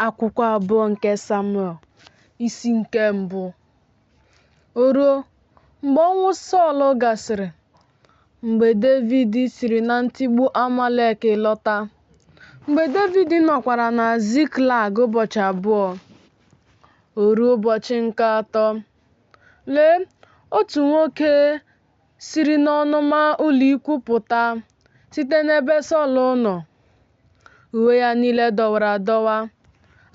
Akwụkwọ abụọ nke Samuel, isi nke mbụ. O ruo, mgbe ọnwụ Sọl gasịrị, mgbe Devid siri na ntigbu Amalek lọta, mgbe Devid nọkwara na Ziklag ụbọchị abụọ, o ruo ụbọchị nke atọ, lee, otu nwoke siri n'ọnụma ụlọikwuu pụta site n'ebe Sọl nọ, uwe ya niile dọwara adọwa,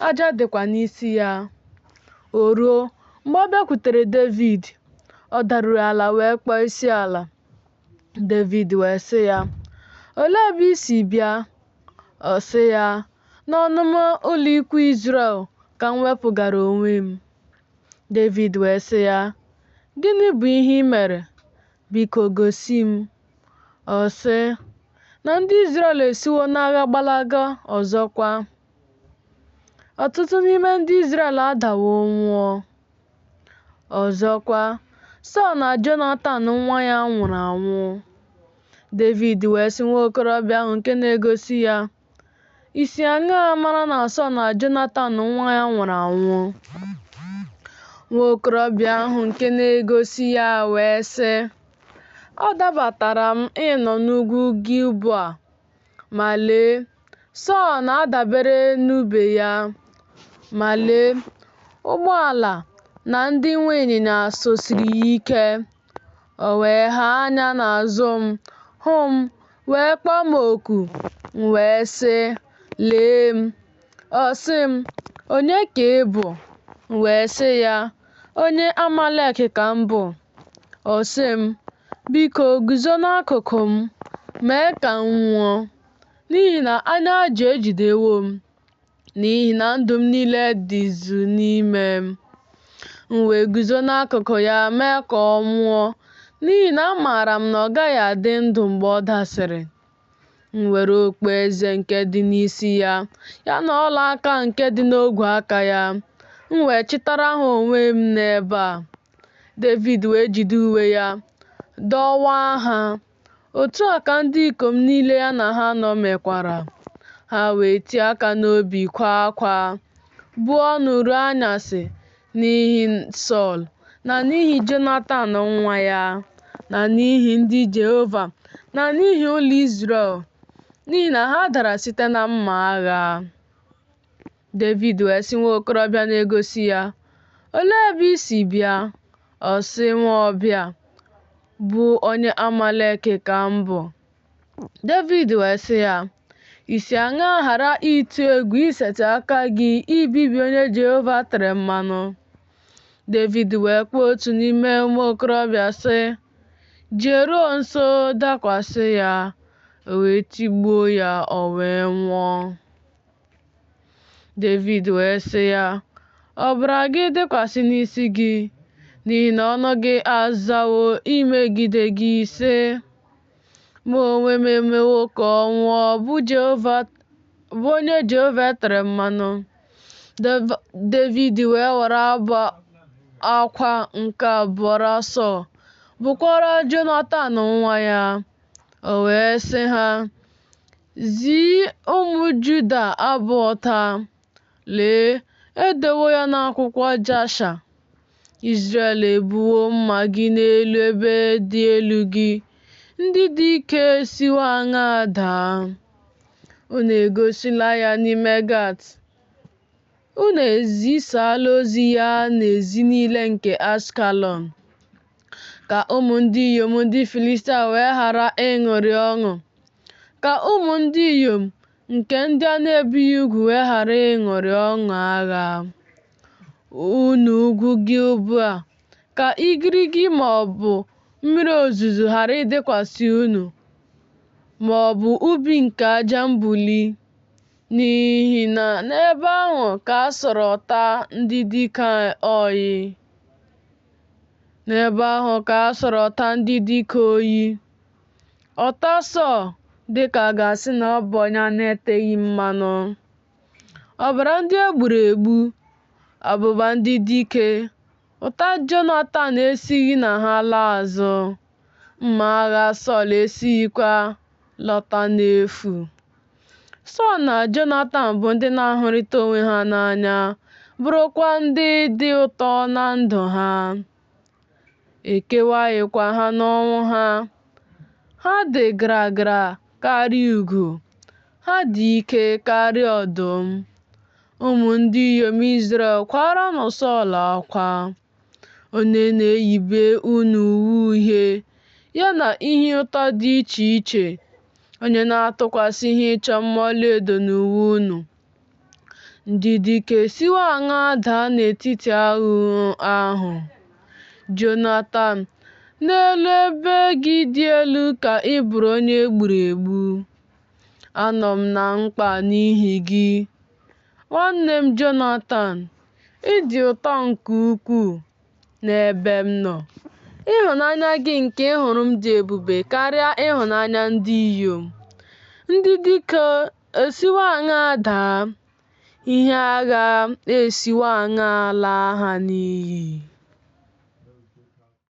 aja dịkwa n'isi ya. O ruo, mgbe ọ bịakwutere Devid, ọ daruru ala wee kpọọ isiala. Devid wee sị ya, Olee ebe i si bịa? Ọ sị ya, N'ọnụma ụlọikwuu Izrel ka m wepụgara onwe m. Devid wee sị ya, Gịnị bụ ihe i mere? Biko gosi m. Ọ sị, Na ndị Izrel esiwo n'agha gbalaga, ọzọkwa, ọtụtụ n'ime ndị Izrel adawo nwụọ. Ọzọkwa, Sọl na Jonatan nwa ya nwụrụ anwụ. Devid wee sị nwa okorobịa ahụ nke na-egosi ya, I si aṅaa mara na Sọl na Jonatan nwa ya nwụrụ anwụ? Nwa okorobịa ahụ nke na-egosi ya wee sị, Ọ dabatara m ịnọ n'ugwu Gilboa, ma lee, Sọl na-adabere n'ube ya, ma lee, ụgbọala na ndị nwe ịnyịnya sosiri ya ike. O wee haa anya n'azụ m, hụ m, wee kpọọ m oku, m wee sị, Lee m. Ọ sị m, Onye ka ị bụ? M wee sị ya, Onye Amalek ka m bụ. Ọ sị m, Biko guzo n'akụkụ m, mee ka m nwụọ, n'ihi na anya ajụ ejidewo m, n'ihi na ndụ m niile dịzu n'ime m. M wee guzo n'akụkụ ya mee ka ọ nwụọ, n'ihi na amaara m na ọ gaghị adị ndụ mgbe ọ dasịrị. M were okpueze nke dị n'isi ya, ya na ọla aka nke dị n'ogwe aka ya, m wee chịtara ha onwe m n'ebe a. Devid wee jide uwe ya, dọwaa ha. Otu a ka ndị ikom niile ya na ha nọ mekwara. Ha wee tie aka n'obi kwaa akwa, buo ọnụ ruo anyasị n'ihi Sọl, na n'ihi Jonatan nwa ya, na n'ihi ndị Jehova, na n'ihi ụlọ Izrel, n'ihi na ha dara site na mma agha. Devid wee sị nwa okorobịa na-egosi ya, Olee ebe i si bịa? Ọ sị, Nwa ọbịa, bụ onye Amalek ka m bụ. Devid wee sị ya, I si aṅaa ghara ịtụ egwu isetị aka gị ibibi onye Jehova tere mmanụ? Devid wee kpọọ otu n'ime ụmụ okorobịa sị, Jeruo nso dakwasị ya. O wee tigbuo ya, o wee nwụọ. Devid wee sị ya, Ọbara gị dịkwasị n'isi gị, n'ihi na ọnụ gị azawo imegide gị, sị, Mụ onwe m emewo ka ọ nwụọ, bụ onye Jehova tere mmanụ. Devid wee were abụ akwa nke a bụọrọ Sọl, bụkwara Jonatan nwa ya. O wee sị ha, Zi ụmụ Juda abụ ụta. Lee, e dewo ya n'akwụkwọ Jasha. Izrel ebuwo mma gị n'elu ebe dị elu gị, ndị dị ike esiwo aṅaa daa. Unu egosila ya n'ime Gat, unu ezisaala ozi ya n'ezi niile nke Ashkelọn, ka ụmụ ndị inyom ndị Filistia wee ghara ịṅụrị ọṅụ, ka ụmụ ndị inyom nke ndị a na-ebighị ugwu wee ghara ịṅụrị ọṅụ agha. Unu ugwu Gilboa, ka igirigi ma ọ bụ mmiri ozuzo ghara ịdịkwasị unu, ma ọ bụ ubi nke aja mbuli, n'ihi na n'ebe ahụ ka a sọrọ ọta ndị dike oyi. N'ebe ahụ ka a sọrọ ọta ndị dike oyi. Ọta Sọl dị ka a ga-asị na ọ bụ onye a na-eteghị mmanụ. Ọbara ndị e gburu egbu, abụba ndị dike, ụta Jonatan esighị na ha laa azụ, mma agha Sọl esighịkwa lọta n'efu. Sọl na Jonatan bụ ndị na-ahụrịta onwe ha n'anya, bụrụkwa ndị dị ụtọ na ndụ ha. E kewaghịkwa ha n'ọnwụ ha. Ha dị garagara karịa ugo, ha dị ike karịa ọdụm. Ụmụ ndị inyom Izrel, kwaaranụ Sọl akwa, onye na-eyibe unu uwe uhie, ya na ihe ụtọ dị iche iche, onye na-atụkwasị ihe ịchọ mma ọlaedo n'uwe unu. Ndị dike esiwo aṅaa daa n'etiti agha ahụ! Jonatan, n'elu ebe gị dị elu ka ị bụrụ onye e gburu egbu. Anọ m na mkpa n'ihi gị, nwanne m Jonatan, ị dị ụtọ nke ukwuu n'ebe m nọ. Ịhụnanya gị nke ị hụrụ m dị ebube karịa ịhụnanya ndị inyom. Ndị dike esiwo aṅaa daa, ihe agha esiwo aṅaa laa ha n'iyi!